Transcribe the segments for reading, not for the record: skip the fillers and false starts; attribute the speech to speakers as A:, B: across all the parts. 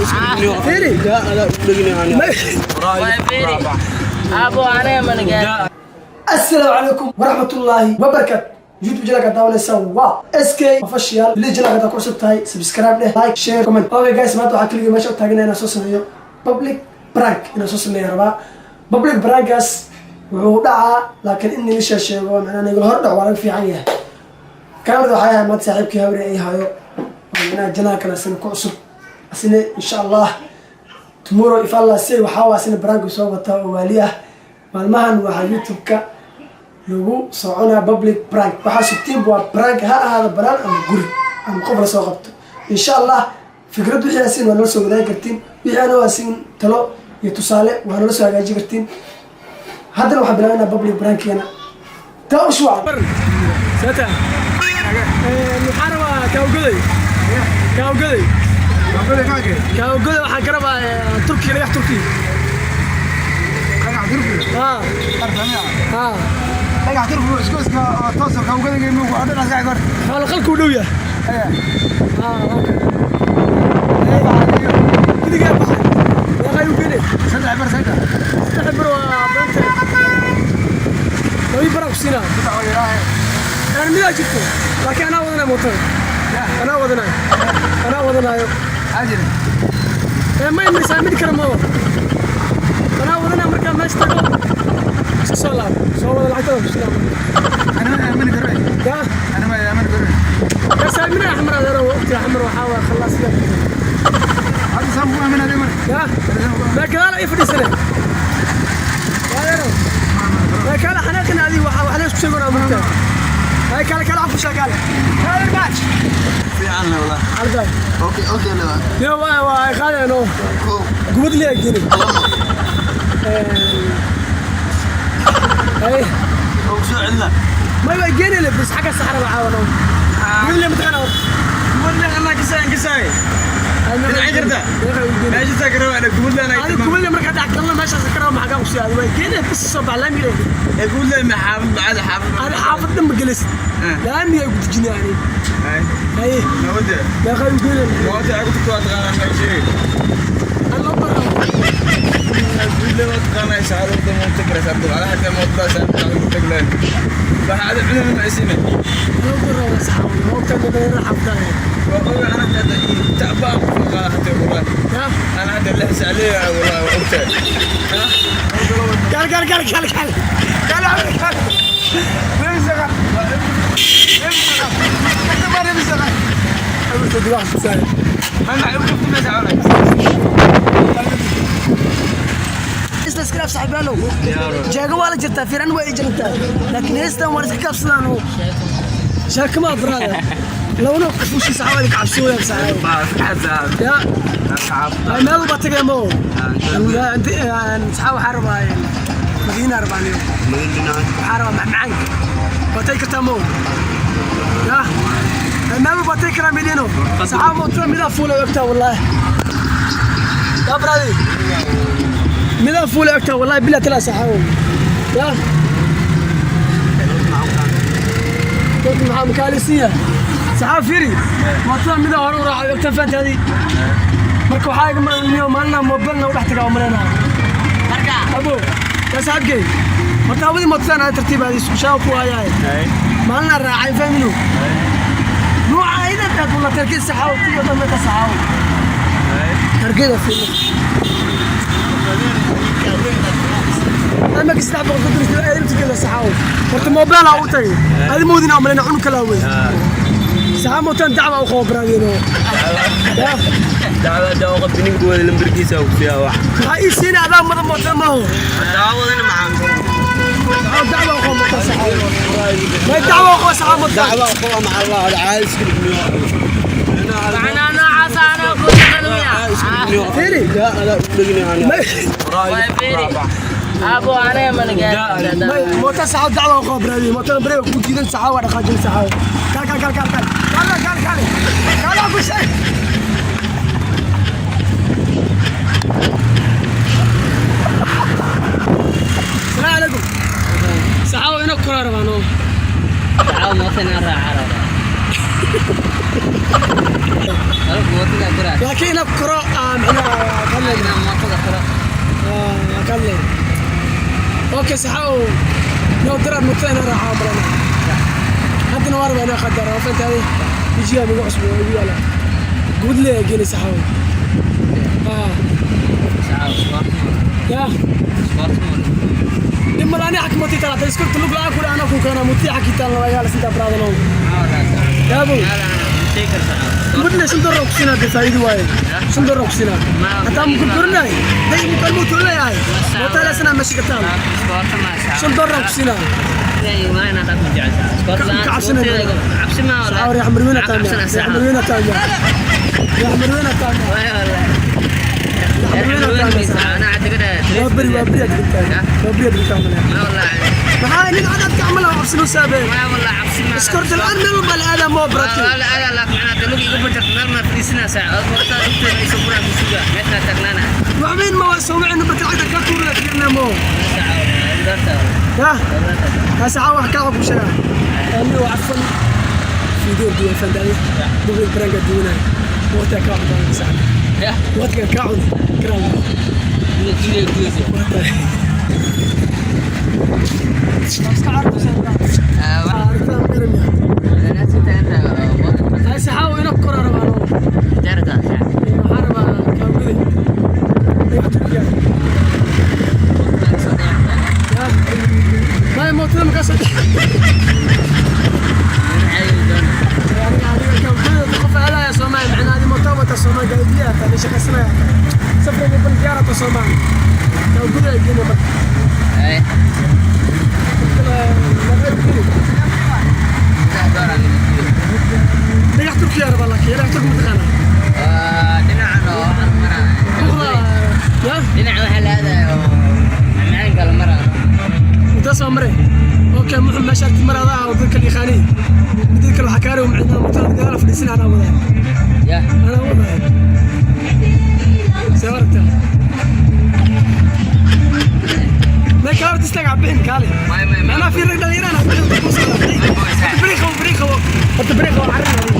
A: Fiiri. Assalaamu calaykum waraxmatullaahi wabarakaatu. YouTube channelka daawanaysa waa SK Official. Weli channelka ku cusub tahay, subscribe dheh, like, share, comment. Okay guys, maanta waxaa keligii meesha u taagan inaan soo sameeyo public prank, inaan soo sameeyo rabaa. Public prankaas wuxuu dhacaa, laakiin in nila sheego, macnaa nigala hor dhaco waa laga fiican yahay. Kamerada waxaa yahay maanta saaxiibkii Hawre ay hayo oo macnaha channelkan asina ku cusub. Asina insha Allah tomorrow, if Allah say, waxaa waa asina prank soo wataa oo waali ah. Maalmahan waxaa YouTube-ka lagu soconaa public prank. Waxaa sugtiin waa prank, ha ahaado banaan ama guri ama qof la soo qabto. Insha Allah fikrad wixii asin waa nala soo wadaagi kartiin, wixii ana waa sin talo iyo tusaale waa nala soo hagaaji kartiin. Haddana waxaan bilaabanaa public prankeena. Taa ushuwac sata waxaan rabaa kaawgoday, kaawgoday, kaawgoday. Waxaan ka rabaa Turkiga, dhagax Turkiga. Ha ha. Xoolo qalka u dhow yahay. Ha, waa kan gidigaa baxay. Meeqa ayuu gene? 3 bar waa beenta. 2 baraa ku siinaa yani. Midaa jirto, laakiin anaa wadanaya mootada, anaa wadanaayo, anaa wadanaayo. Ee ma imaysaa mid kale ma anaa wadanaya. Markaa meesha tago iska soo laabo, soo wada, lacagtada ku siinaa. Ya ya, saamina Axmar adeero, waa ogtahay Axmar waxaa waa khalaas ya. Ya ma gadaal ay fadhiisane adeero, ma kala xanaaqin adi. Waxa wax la isku sheeganaa mugtaa. Hay, kale kale afusha, kale kale match arday. Yo, waa ay qaadeen oo gubad leeya geni. Hay, ma waa geni le bas xagga saxra waxaa wano gubad le mataqaana adi gubadle markaa dhex galno meeshaas ka raba maxaa ku siyaado waa geni bas soo bax laamiga. Adi xaafad dhan ma gelaysid, laamiga ay ku dejinay ani. Haye, meeqa u geni? Aan loo baraa. Loo baraa waa saxaabo moogta madayna xafdaa. Ya قال قال قال قال قال قال قال. Isla iskalaaf saaxiibaalow, jeego waa la jirtaa, fiiran waa ii jirtaa, laakiin heestan waa iska kaabsadaan oo sheeko ma brother. Lawna qof ushi saxaabada ka cabsooyaan saaxiib ya ay meel walba tagay mo saxaab. Waxaa rabaa Madiina rabaa niyo, waxaa rabaa macmacaanka waa tagi kartaa mo ya ay meel walba tagi karaa midino saxaab mootada midaa fuulay ogtaa wallaahi ya brother, midaa fuulay ogtaa wallaahi bilaa talaa saxaab ya dadka maxaa makaalisiin saxaab. Fiiri, mootada midaa hore u raacay ogtaa fahantaadii. Marka waxaa iga maqan maalina mobilna u dhex tagaa umaleynaa abo yaa saaxiibkey. Horta hawadii mootadan aad tartiib aad isku shaaw ku hayaaye maalina raacay fahminu nuuca ayda aad wala tarkiis saxaaw tiyo dhamma ka saxaaw targeeda fiiri ama kasta boqol ku diristay ay inta kala saxaaw. Horta mobil aa u tagay adi moodina umaleyna cunug kala wey saxaaw mootan dacwa u qabo baraadino. Maxaa ii siina adaa mada moota maaho dacwa u qabo moota saxaaw, ma dacwa u qabo saxaaw moota. Fiiri moota saxaaw dacwa u qabo baraadino mootada bareega ku jiidan saxaaw waa dhaqaajin saxaaw. Kal kal kal kal kal kal kal kal kal ku shay. السلام عليكم saxaaw, ina kora rabaa no. Laakiin ina koro macnaha ka hadlayna.
B: Mootada koro.
A: Ka hadlayna. Okay, saxaaw, no daraad mootada inaan raacaa malana. Haddana waa rabaa inaan qadara waa fantaaday wejigaa igu cusub oo igu yaala gudle geli, saxaaw. Ya dhib male, ani xak moti talata iskurta lug la'aan kudha anaa ku keenaa moti xaki taalna waa igaala sintaa braadano yaabo gudle 5 dollar ku siinaa dee faa'iido waaye, 5 dollar ku siinaa hataa muku korinay day mukalmu tuleeyahay mootaleesana meesha ka taal, 5 dollar ku siinaa. Saxaaw, reer Xamarweyne taamia, reer Xamarweyne taamia, reer Xamarweyne taamia, waa beri, waa beri aad dhigtaa, waa beri aad dhigtaa. Maxaa nin cadaad ka camal ah cabsi loo saabee iskorta la'aan meel walba la aadaa moo baratay. Waxbayn ma waa soo wicin barta lacagta ka tuurina fiirna moo ya kaas caawa wax kaa ku sheega anigu cafan video duwan fandaayo duwan prank duwanay waqtiga kaa cuntaa sax waqtiga kaa cun karaan iska carabsan aragtaan garamya ay saxaawo ina kora rabaan waxaan rabaa kaawgade dhagax Turkiya ya may mootada makaa soo qof aadaya Soomaali macnaa adi mootada wata Soomaali gaadiidley ataa la shaqaysanaya safriga ban diyaarata Soomaali kaawgade ay geynaya marka dhagax Turkiya rabaa laakiin dhagax Turki mataqaanaa? Ya.
B: Dhinaca waxaa la aadaya oo macmacaanka la maraa.
A: Intaas waa mare. Okay, muxuu meesha agti mar adaa oo dadka yaqaaniin midda kale waxaa kaari macnaa mootada gadaal fadhiisin anaa wadaa.
B: Ya.
A: Anaa wadaa see aragtaa may kala horta istaaga bixin kaale.
B: May, may, may.
A: Macnaa fi rag dhalinyaraan bixin horta bariiqa bariiqa horta bariiqa waa carrin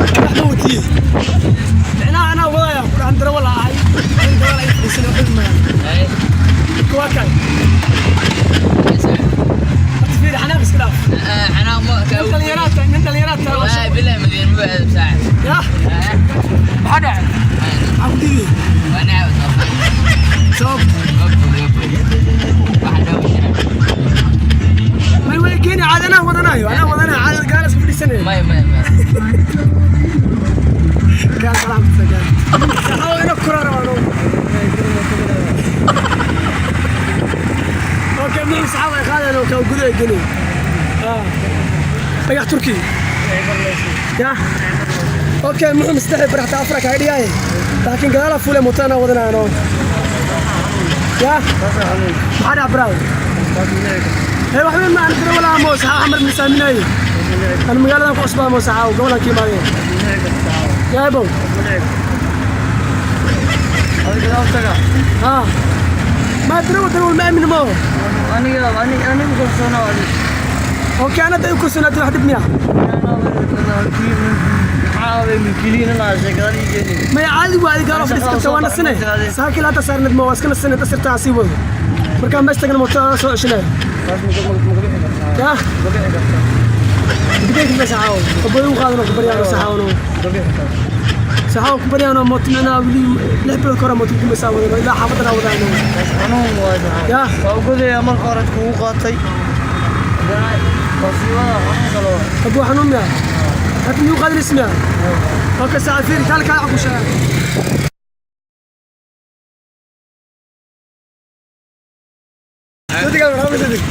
A: wax ma watiye macnaha anaa wadaya ku dhahan darawal ahay in gadaal ay fadhiisan waxba mayaan waa kay horta fiiri xanaaq iska dhaaf. Nin dhalinyaraad tahay, nin dhalinyaraad tahay oo
B: والله بالله مدير مو بعد بساعة.
A: Ya maxaa dhacay, maxaa ku diiday?
B: وانا عاوز
A: Sabab?
B: واحد هو.
A: May way keeni caadi anaa wadanayo, anaa wadanayo caadi gaal iska fadhiisanaya.
B: ما ما ما.
A: Gaal salaamta gaal saxaw ina kura rabaan. Okay, muxuu saxaw ay qaadeen oo kaa gudaha gelin dhagax Turki ya. Okay, muxuu saddex baraxta afar kaga dhigaaye laakiin gadaala fuule mootada wadanaano ya maxaa dhac braaw ee waxba ma aan dira walaa moo saxaw xamar misaaminayo aan magaaladan ku cusbaa moo saxaw gobolan ka imaadeen yaa bow ha ma dira wada ma aamin mo.
B: aniga kalsoona.
A: Okay, ana day ku sanad wax dhib miya? Ma caadi waa adiga galo fadhiis karta waa nasine saakil hadda saarnad ma waa iska nasine dasirtaa sii wado markaa meesha tagana mootada soo ceshanaya ya bidayka meesha caawo aboy u qaadano ku baryaano saxaawno saxaawo ku baryaano mooto micnaa weli 6 bilood ka hore mooto ku mesaa wadano ilaa xaafadana wadaano ya.
B: Marka hore kugu qaatay
A: Abu xanuun miya hadda miyuu qaadanaysa miya? Okay, saaca fiiri kaale kaale ku sheega. Sadiq, Sadiq.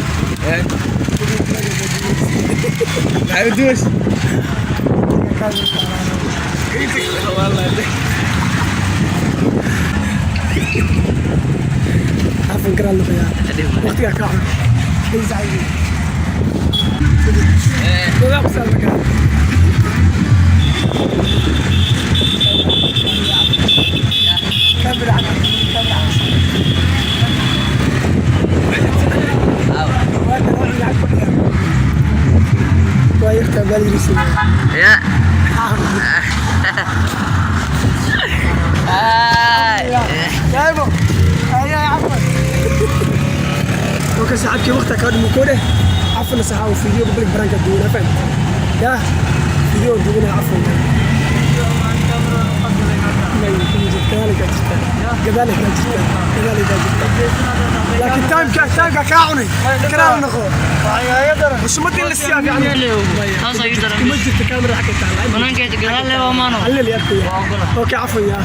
A: عفوا كرا اللقيا وقتك كاحل يزعجني. لا أقسم كاميرا كاميرا ويركب بالي.
B: Ya.
A: Saxaabkii waqti kaa dhimo koo dheh. Cafana saxaabu, video public prank duwana, faham yaa? Video duwana, cafan. Gadaal kaa jirtaa, gadaal kaa jirtaa, gadaal kaa jirtaa, laakiin timeka kaa cunay karaal noqo. Xushmad in la siiyaa fiican.
B: Taas ayuu daran.
A: Kuma jirta camera xagga taala.
B: Banaankeeda gadaal leewa maano.
A: Alle la arkaya. Okay, cafan yaa.